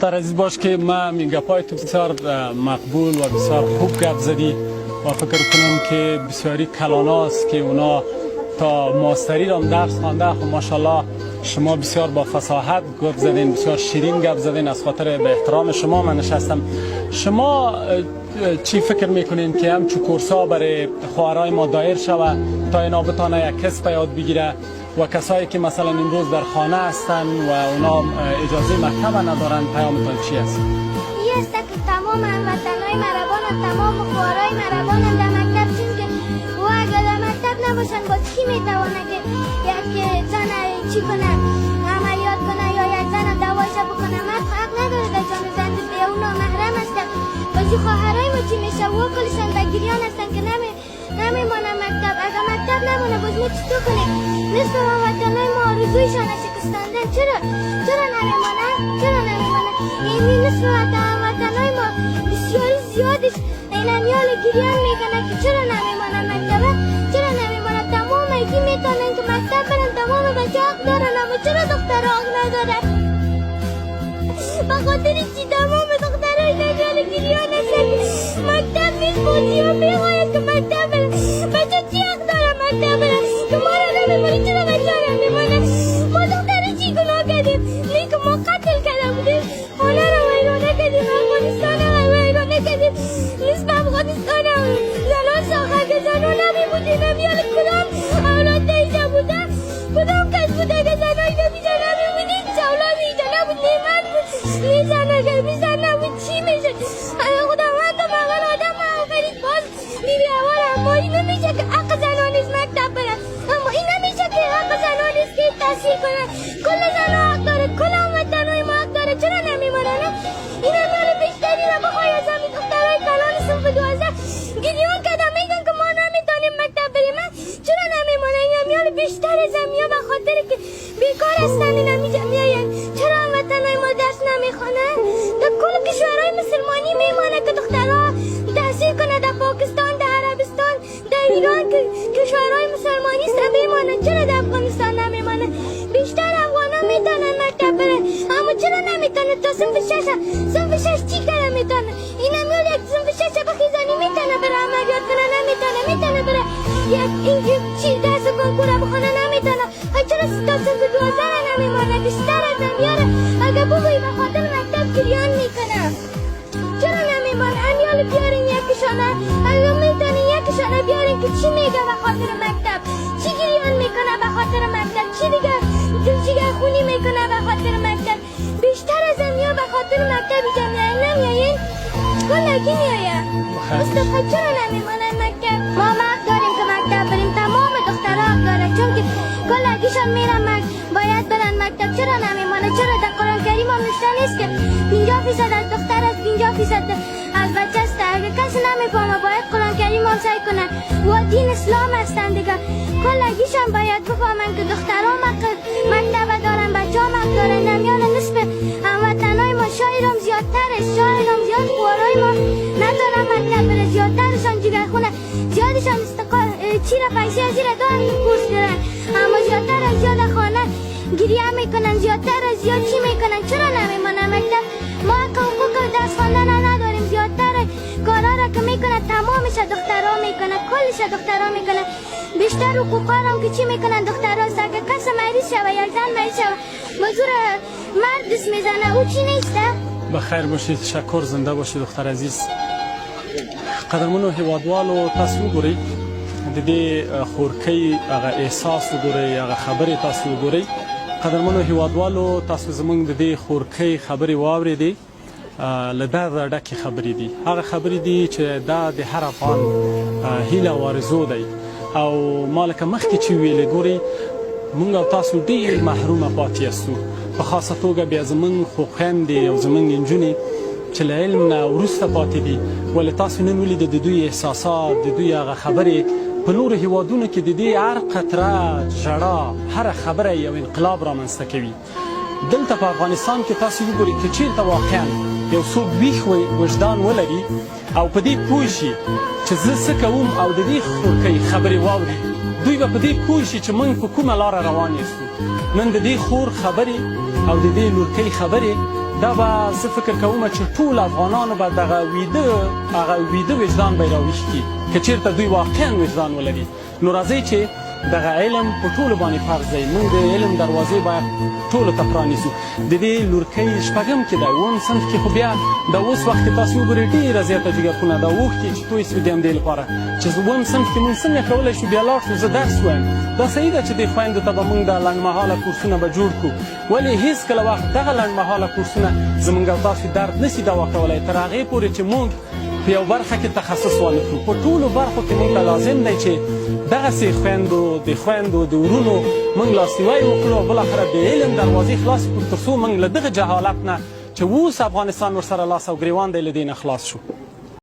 دختر عزیز باش که من این گپای تو بسیار مقبول و بسیار خوب گپ زدی و فکر کنم که بسیاری کلاناست که اونا تا ماستری را هم درس خوانده. خب ماشاءالله، شما بسیار با فصاحت گپ زدین، بسیار شیرین گپ زدین. از خاطر به احترام شما من نشستم. شما چی فکر میکنین که همچو کورسا برای خواهرای ما دایر شوه تا اینا بتانه یک کسب یاد بگیره و کسایی که مثلا امروز در خانه هستن و اونا اجازه مکتب ندارن، پیامتان چی است؟ این است که تمام هموطنهای مهربانم، تمام خوارای مهربانم در مکتب، چون که و اگر در مکتب نباشن، باز کی میتوانه که یک زن چی کنه، عملیات کنه یا یک زن دوایش بکنه؟ مرد حق نداره در جان زن بده، اونا محرم هستن. بازی خواهرای ما چی میشه؟ و کلشان در گریان هستن که نمیمانه مکتب. اگر مکتب نمونه، باز ما چطور کنیم؟ نصف هموطنهای ما آرزویشان شکستاندن. چرا؟ چرا نمیمانه؟ چرا نمیمانه؟ این نصف هموطنهای ما بسیاری زیادش این امیال گریان میکنه که چرا نمیمانه مکتبه، چرا نمیمانه؟ تمام یکی میتونن که مکتب برن، تمام بچه حق دارن، اما چرا دختر حق نداره؟ به خاطر چی تمام دخترای نمیال گریان هستن؟ مکتب نیست، بازی ها میخواید که مکتب برن. بچه چی حق داره مکتب برن که ما را نمیمانه؟ چرا بچه ها نمیمانه؟ ما دختر چی گناه کردیم؟ نه که ما قتل کرده بودیم، خانه را ویرانه کردیم، افغانستان را ویرانه کردیم، نصف افغانستان زنان ساخته که زنان نمی بودیم. امیال کدام اولاد اینجا بوده؟ کدام کس بوده که زنان اینجا نمی بودیم؟ چه اولاد اینجا نبود، نه مرد بود نه زن. اگر بی زن نبود چی میشه؟ خداوند اول آدم آفرید، باز بیبی اول. اما این نمیشه که حق زنان نیست مکتب برن، اما این نمیشه که حق زنان نیست که تحصیل کنن. کل زنان حق داره، کل هموطنهای ما حق داره. چرا نمیمانن؟ این امیال بیشتری را بخوای از همین دخترای کلان صنف 12 گریان کردن، میگن که ما نمیتونیم مکتب بریم. چرا نمیمانن؟ این امیال بیشتر از همیا به خاطر که بیکار هستن این همیجا میاین. چرا هموطنهای ما درس نمیخوانن؟ در کل کشورهای مسلمانی میمانه که دخترها تحصیل کنه، در پاکستان، در عربستان، در ایران که کشورهای مسلمانی است میمانه. چرا در افغانستان نمیمانه؟ بیشتر افغان ها میتونن مکتب برن، اما چرا نمیتونه تا صنف شش؟ صنف شش چی کرده میتونه؟ این امیال یک صنف شش بخیزانی میتونه بره عملیات کنه؟ نمیتونه. میتونه بره یک اینکه چی درس کنکور بخونه؟ نمیتونه. چرا تا صنف 12 نمیمانه؟ بیشتر از امیال اگر بگویی به خاطر مکتب گریان میکنه. چرا نمیمان؟ امیال بیارین یکیشانه، اگر میتونین یکیشانه بیارین که چی میگه به خاطر مکتب، چی گریان میکنه به خاطر مکتب، چی دیگه جگر خونی میکنه به خاطر مکتب. بیشتر از امیا به خاطر مکتب اینجا میاین. نمیاین؟ کلگی میاین. استاد، چرا نمیمانن مکتب؟ ما حق داریم که مکتب بریم، تمام دخترها حق داره، چون که کلگیشان میرن، باید برن مکتب. چرا نمیمانه؟ چرا؟ در قرآن کریم هم نوشته نیست که 50% از دختر است، 50% از بچه است؟ اگر کسی نمیفهمه، باید قرآن کریم هم سعی کنه و دین اسلام هستن دیگه. کلگیشان باید بفهمن که دخترها مکتب دارن، بچه ها حق دارن. نمیان نصف هموطنای ما شایرم زیادتر است، شایرم زیاد خوارای ما ندارن مکتب بره. زیادترشان جگر خونه، زیادشان استقال چی را پیسه از را دارن که کورس دارن، اما زیادتر از زیاد خانه گریه میکنن، زیادتر از زیاد چی میکنن؟ چرا نمیمانه مکتب؟ ما حقوق درس خواندن نداریم. زیادتر کارا را که میکنه تمامش دخترها میکنه، کلش دخترها میکنه. بیشتر حقوقا هم که چی میکنن دخترها. اگر کس مریض شوه، یک زن مریض شوه، مزور مرد دست میزنه، او چی نیسته؟ بخیر باشید، تشکر، زنده باشید دختر عزیز. قدرمنو هیوادوالو، تاسو وګورئ، د دې خورکۍ هغه احساس وګورئ، هغه خبرې تاسو وګورئ. قدرمنو هیوادوالو، تاسو زمونږ د دې خورکۍ خبرې واورېدې. له درده ډکې خبرې دي، هغه خبرې دي چې دا د هر افغان هیله او آرزو دی. او ما لکه مخکې چې ویلې، ګورئ، مونږ او تاسو ډېر محرومه پاتې یاستو. په خاصه توګه بیا زمونږ خو خویندې او زمونږ نجونې چې له علم نه وروسته پاتې دي. ولې تاسو نن ولیده د دوی احساسات، د دوی هغه خبرې. په نورو هیوادونو کې د دې هر قطره ژړا، هره خبره یو انقلاب رامنځته کوي. دلته په افغانستان کې تاسو وګورئ که چیرته واقعا یو څوک ویښ وجدان ولري او په دې پوه شي چې زه څه کوم او د دې خورکۍ خبرې واوري، دوی به په دې پوه شي چې موږ په کومه لاره روان یاستو. نن د دې خور خبرې او د دې لورکۍ خبرې دا به زه فکر کوم چې ټول افغانانو به دغه ویده، هغه ویده وجدان به راویښ کړي، که چیرته دوی واقعا وجدان ولري. نو راځئ چې دغه علم په ټولو باندې فرض دی، موږ د علم دروازې باید ټولو ته پرانیزو. د دې لورکۍ شپږم کې ده، اووم صنف کې، خو بیا د اوس وخت کې تاسو وګورئ ډېره زیاته جګرخونه ده، اوښکې چې توی سوې د همدې لپاره چې اووم صنف کې موږ څنګه کولی شو بیا لاړ شو زه درس وایم. دا صحیح ده چې دې خویندو ته به موږ د لنډمهاله کورسونه به جوړ کړو، ولې هیڅکله وخت دغه لنډمهاله کورسونه زموږ او تاسو درد نسي دوا کولی تر هغې پورې چې موږ په یو برخه کې تخصص وانه کړو. په ټولو برخو کې موږ ته لازم دی چې دغسې خویندو، د خویندو د ورونو موږ لاسنیوی وکړو او بالاخره د علم دروازې خلاصې کړو، تر څو موږ له دغه جهالت نه چې اوس افغانستان ورسره لاس او ګریوان دی له دې نه خلاص شو.